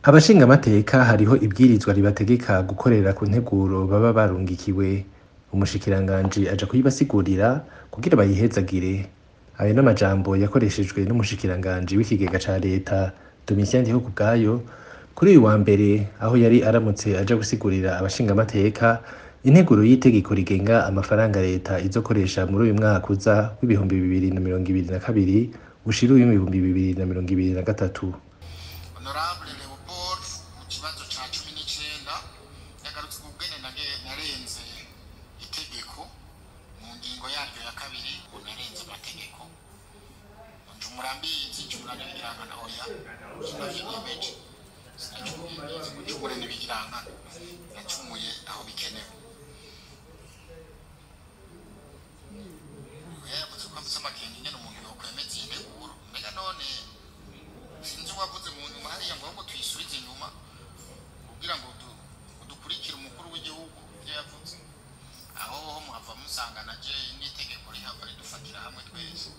Abashingamateka hariho ibwirizwa ribategeka gukorera ku nteguro baba barungikiwe. Umushikiranganji aja kuyibasigurira kugira bayihezagire. Ayo n'amajambo yakoreshejwe n'umushikiranganji w'ikigega ca leta Domitien Ndihokubwayo kuri uyu wa mbere, aho yari aramutse aja gusigurira abashingamateka integuro y'itegeko rigenga amafaranga leta izokoresha muri uyu mwaka uza w'2022 ushira uw'ibihumbi 2023. Honorable Leopold mu kibazo ca 19 yagarutse ku bwene narenze itegeko mu ngingo yaryo ya kabiri, ngo narenze amategeko, njumura mbizi, njumura n'ibigirankana. Oya, sinavyiyemeje, sinacumuye mbizi, ngo njumure n'ibigirankana, nacumuye aho bikenewe. Oya, yavuze ko afise amakenga ingene umuntu yokwemeza iyi nteguro. Mbega none sinzi uwavuze mu nyuma hariya ngo ahubwo tuyisubize inyuma kugira ngo dukurikire umukuru w'igihugu ibyo yavuze. Aho ho muhava musanga na je n'itegeko rihava ridufatira hamwe twese.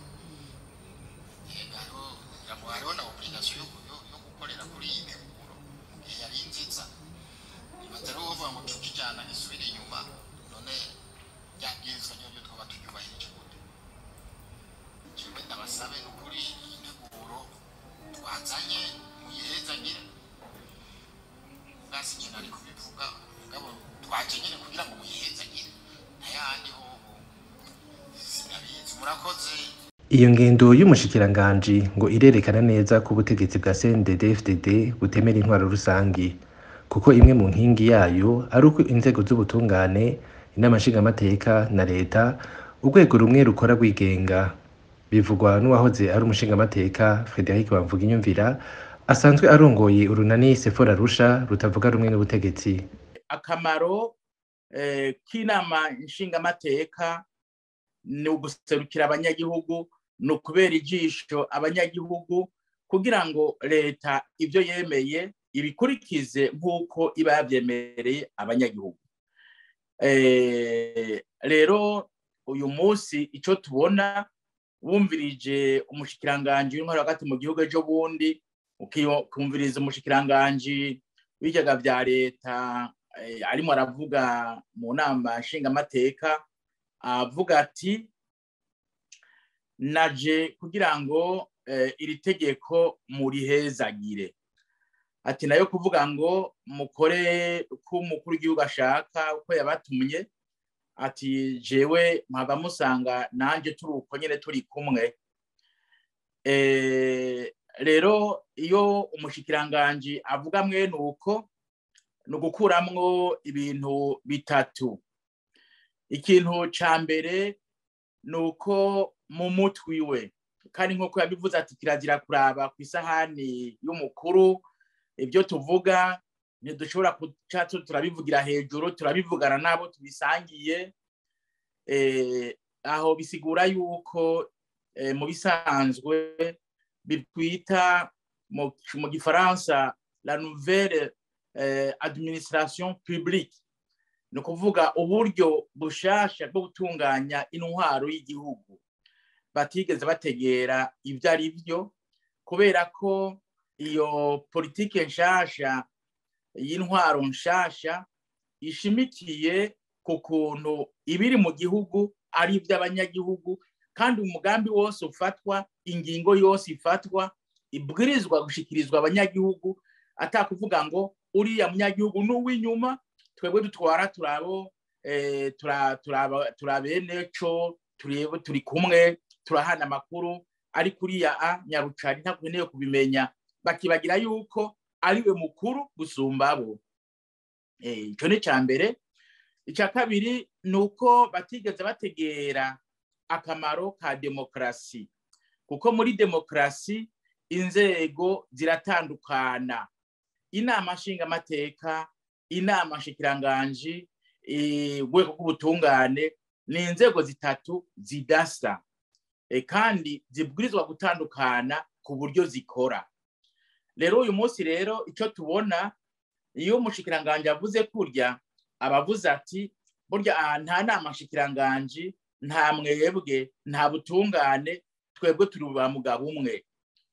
Yega, hariho, ngira ngo hariho na obligation yo gukorera kuri iyi nteguro mu gihe yari nziza. Nibaza rero bavuga ngo tukijana gisubire inyuma, none rya bwirizwa ryo twaba turyubahirije gute? Jewe ndabasabe n'ukuri, iyi nteguro twazanye muyihezagire. Basi nyine ari kubivuga, mugabo twaje nyine kugira ngo muyihezagire, ntayandi hoho sinabizi. Murakoze. Iyo ngendo y'umushikiranganji ngo irerekana neza ko ubutegetsi bwa CNDD-FDD butemera intwaro rusangi, kuko imwe mu nkingi yayo ari uko inzego z'ubutungane, inama nshingamateka na leta, urwego rumwe rukora rwigenga. Bivugwa n'uwahoze ari umushingamateka Frederic Bamvuginyumvira, asanzwe arongoye urunani Sefora Rusha rutavuga rumwe n'ubutegetsi. Akamaro k'inama nshingamateka ni uguserukira abanyagihugu, ni ukubera ijisho abanyagihugu kugira ngo leta ibyo yemeye ibikurikize nk'uko iba yabyemereye abanyagihugu. Rero uyu munsi icyo tubona, wumvirije umushikiranganji w'intwaro hagati mu gihugu ejo bundi, ukumviriza umushikiranganji w'ibigega vya leta arimo aravuga mu nama nshingamateka, avuga ati: "Naje kugira ngo iri tegeko murihezagire." Ati nayo kuvuga ngo mukore uko umukuru w'igihugu ashaka, uko yabatumye, ati jewe mpava musanga nanje turi uko nyene, turi kumwe. Rero iyo umushikiranganji avuga mwene uko, ni ugukuramwo ibintu bitatu. Ikintu ca mbere ni uko mu mutwi we, kandi nk'uko yabivuze ati kirazira kuraba ku isahani y'umukuru. Ibyo tuvuga ntidushobora kuca turabivugira hejuru, turabivugana n'abo tubisangiye. Aho bisigura yuko mu bisanzwe bitwita mu gifaransa la nouvelle administration publique, ni ukuvuga uburyo bushasha bwo gutunganya intwaro y'igihugu, batigeze bategera ibyo ari byo, kubera ko iyo politike nshasha y'intwaro nshasha ishimikiye ku kuntu ibiri mu gihugu ari iby'abanyagihugu, kandi umugambi wose ufatwa, ingingo yose ifatwa, ibwirizwa gushikirizwa abanyagihugu, atakuvuga ngo uriya munyagihugu n'uw'inyuma, twebwe dutwara turabo turabeneco, turi kumwe, turahana amakuru, ariko uriya a nyarucari ntakeneye kubimenya, bakibagira yuko ariwe mukuru gusumba abo. Ico ni ca mbere. Icya kabiri ni uko batigeze bategera akamaro ka demokarasi, kuko muri demokarasi inzego ziratandukana: inama nshingamateka, inama nshikiranganji, urwego rw'ubutungane. Ni inzego zitatu zidasa, kandi zibwirizwa gutandukana ku buryo zikora. Rero uyu munsi rero icyo tubona, iyo umushikiranganji avuze kurya, abavuze ati burya nta nama nshikiranganji, nta mwebwe, nta butungane, twebwe turi ba mugabo umwe.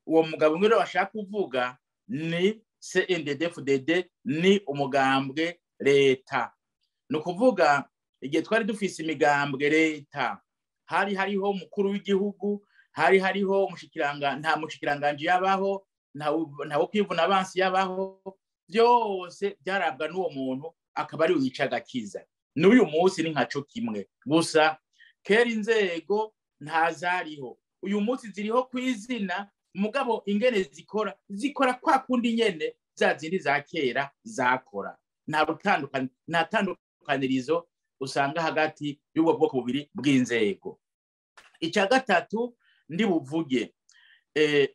Uwo mugabo umwe rero bashaka kuvuga ni CNDD-FDD ni umugambwe leta. Ni ukuvuga igihe twari dufise imigambwe leta, hari hariho umukuru w'igihugu, hari hariho nta mushikiranganji yabaho, nta wo kwivuna abansi yabaho, byose byarabwa n'uwo muntu akaba ari wica agakiza. N'uyu munsi ni nkaco kimwe, gusa kera inzego ntazariho, uyu munsi ziriho kw'izina, mugabo ingene zikora zikora kwa kundi nyene za zindi za kera zakora. Nta tandukanirizo usanga hagati y'ubwo bwoko bubiri bw'inzego. Icya gatatu ndi buvuge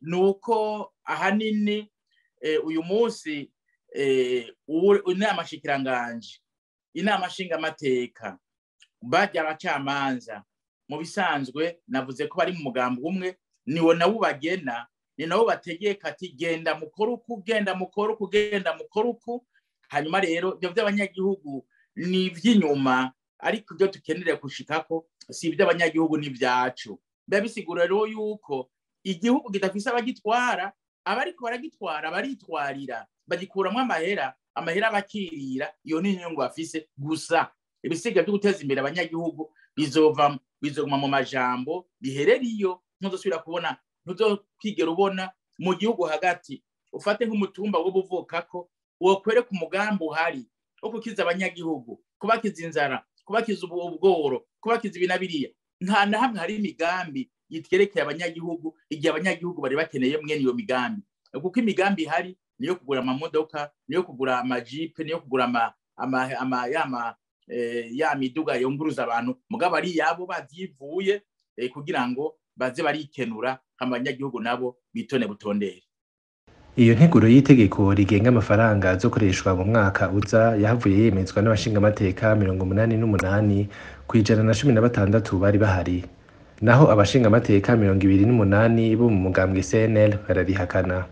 nuko ahanini uyu munsi inama shikiranganje, inama nshingamateka, bajya abacamanza mu bisanzwe navuze ko bari mu mugambi umwe, niwo nawo bagena, ni nabo bategeka ati genda mukore uku, genda mukore uku, genda mukore uku. Hanyuma rero ibyo by'abanyagihugu ni iby'inyuma, ariko ibyo tukenera gushikako si iby'abanyagihugu ni ibyacu. Biba bisigura rero yuko igihugu kidafise abagitwara, abariko baragitwara baritwarira, bagikuramwo amahera, amahera bakirira, iyo ni inyungu bafise gusa. Ibisiga byo guteza imbere abanyagihugu bizoguma mu majambo biherera iyo, ntuzosubira kubona, ntuzokwigera ubona mu gihugu hagati. Ufate nk'umutumba w'ubuvukako, wokwereka umugambi uhari wo gukiza abanyagihugu, kubakiza inzara, kubakiza ubworo, kubakiza ibi na biriya. Nta na hamwe hari imigambi yitwerekeye abanyagihugu igihe abanyagihugu bari bakeneye mwene iyo migambi, kuko imigambi ihari niyo kugura amamodoka, niyo kugura amajipe, niyo kugura ya miduga yunguruza abantu, mugabo ari yabo bavyivuye kugira ngo baze barikenura, abanyagihugu nabo bitone butondere. Iyo nteguro y'itegeko rigenga amafaranga azokoreshwa mu mwaka uza yahavuye yemezwa n'abashingamateka 88 ku 116 bari bahari, naho abashingamateka 28 bo mu mugambwe CNL bararihakana.